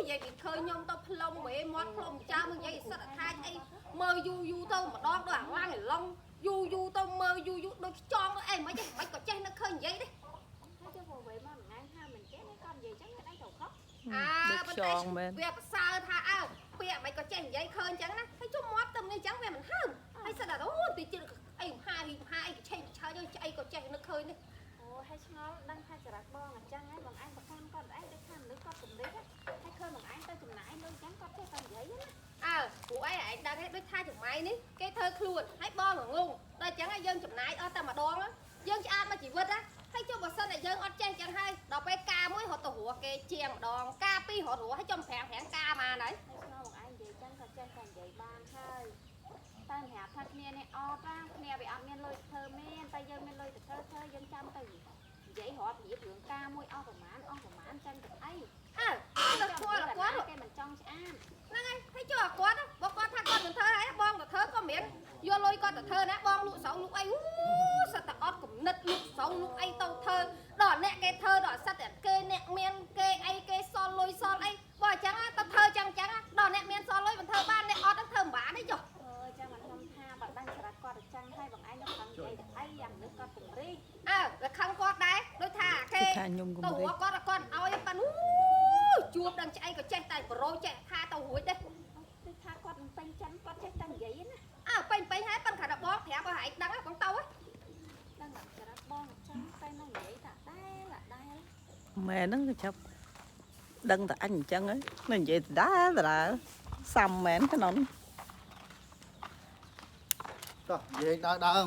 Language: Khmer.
និយាយពីឃើញខ្ញុំទៅផ្លុំវេមាត់ផ្លុំចើមកនិយាយសិតថាចអីមើលយូរយូរទៅម្ដងដូចអាឡាំងឯឡុងយូរយូរទៅមើលយូរយូរដូចខ្ចង់អីមិនទេមិនក៏ចេះនឹកឃើញនិយាយទេ ហើយចុះព្រោះមកមួយថ្ងៃថាមិនចេះនេះគាត់និយាយចឹងឯងទៅខុស អើ ដូចខ្យងមែន វាប្រសើរថាអើពាក្យមិនក៏ចេះនិយាយឃើញចឹងណាហើយជុំមាត់ទៅនេះចឹងវាមិនហើមហើយសិតតែអូទីជិអីហាហាអីឆេងឆើយអីក៏ចេះនឹកឃើញនេះ អូហើយឆ្ងល់ដឹងថាចរិតបងអញ្ចឹងហើយបងឯងប្រកាន់គាត់ឯងដូចថាមនុស្សគាត់គំរិះហើយឃើញបងឯងទៅចំណាយលុយចឹងគាត់ចេះតែនិយាយណា អើព្រោះអីឯងដឹងទេដូចថាចំម៉ៃនេះគេធ្វើខ្លួនហើយបងងងដល់ចឹងហើយយើងចំណាយអស់តែម្ដងយើងឆ្អាតមកជីវិតណាហើយចុះបើសិនតែយើងអត់ចេះចឹងហើយដល់ពេលការមួយរត់ទៅរស់គេជាងម្ដងការពីររត់រស់ហើយចំប្រាំងប្រាំងការមកហើយ ហើយឆ្ងល់បងឯងនិយាយចឹងគាត់ចេះតែនិយាយបានហើយតែសម្រាប់ថាគ្នានេះអត់ណាគ្នាវាអត់មានលុយធ្វើមែនតែយើងមានលុយទៅធ្វើធ្វើយើងចាំទៅនិយាយរាប់រៀបរឿងការមួយអស់ប្រមាណអស់ប្រមាណចឹងទៅអី អើទៅខ្វល់គាត់ គេមិនចង់ឆ្អាត ហ្នឹងហើយហើយចុះអាគាត់បើគាត់ថាគាត់មិនធ្វើហើយបងទៅធ្វើក៏មានយកលុយគាត់ទៅធ្វើណាបងលក់ស្រោលក់អីអូសិតតែអត់គំនិតលក់ស្រោលក់អីទៅធ្វើដល់អ្នកគេធ្វើដល់សិតតែគេអ្នកមានគេអីគេសល់លុយសល់អីបើអញ្ចឹងទៅធ្វើចឹងចឹងដល់អ្នកមានសល់លុយមិនធ្វើបានអ្នកអត់ធ្វើមិនបានទេចុះ អើចាំមកខ្ញុំថាបើដឹងចរិតគាត់ចឹងហើយបងឯងនៅខឹងនិយាយទៅអីយ៉ាងនេះគាត់គំរិះ អើវាខឹងគាត់ដែរដូចថាគេ ថាខ្ញុំកំ ទៅ រិច រកគាត់គាត់ឲ្យប៉ាន់អូជួបដល់ឆ្អីក៏ចេះតែប្រូចេះថាទៅរួចទេ គឺថាគាត់មិនពេញចិនគាត់ចេះតែនិយាយណា អើពេញពេញហើយប៉ិនគ្រាន់តែបងប្រាប់ឲ្យឯងដឹងបងទៅ ដឹងតែចរិតបងចឹងតែនៅនិយាយតែដែលដែល មែនហ្នឹងក៏ចាប់ដឹងតែអញអញ្ចឹងហើយនៅនិយាយដដែលដដែលសាំមែនក្នុង តោះនិយាយដើរដើរ